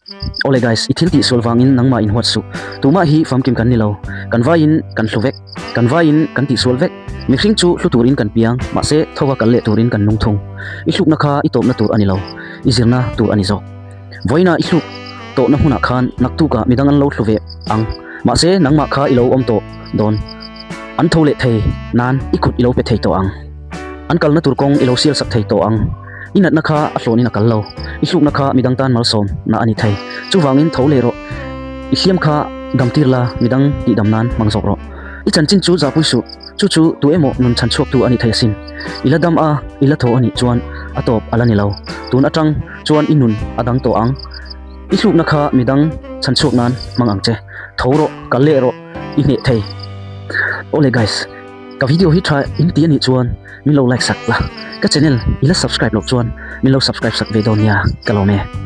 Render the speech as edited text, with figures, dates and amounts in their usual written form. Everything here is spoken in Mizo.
Awle guys, i thil tih sual vangin nangmah in huat suh. Tumah hi famkim kan ni lo. Kan vaiin kan hlu vek. Kan vaiin kan tih sual vek. Mihring chu hlu turin kan piang, mahse tho a kal leh turin kan nung thung. I hlukna kha i tawpna tur a ni lo, i zirna tur a ni zawk. Vawiina i hluk tawhna hmunah khan naktukah midang an lo hlu ve ang, mahse nangmah kha i lo awm tawh dawn. An tho leh thei nan i kut i lo pe thei tawh ang. An kalna tur kawng i lo sial sak thei tawh ang. I natna kha a hlawnin a kal lo. I hlukna kha midang tan malsawm na a ni thei. Chuvangin tho leh rawh. I hliam kha damtir la, midang tihdam nan hmang zawk rawh. I chanchin chu zahpui suh. Chu chu tu emaw nun chhan chhuaktu a ni thei asin. I la dam a, i la thaw a nih chuan a tawp a la ni lo. Tun atang chuan i nun a dang tawh ang. I hlukna kha midang chhan chhuak nan hmang ang che. Tho rawh, kal leh rawh, i hneh thei. Awle guys, ka video hi tha in ti a nih chuan min lo like sak la, ka channel i la subscribe loh chuan min lo subscribe sak ve dawn nia ka lawm e.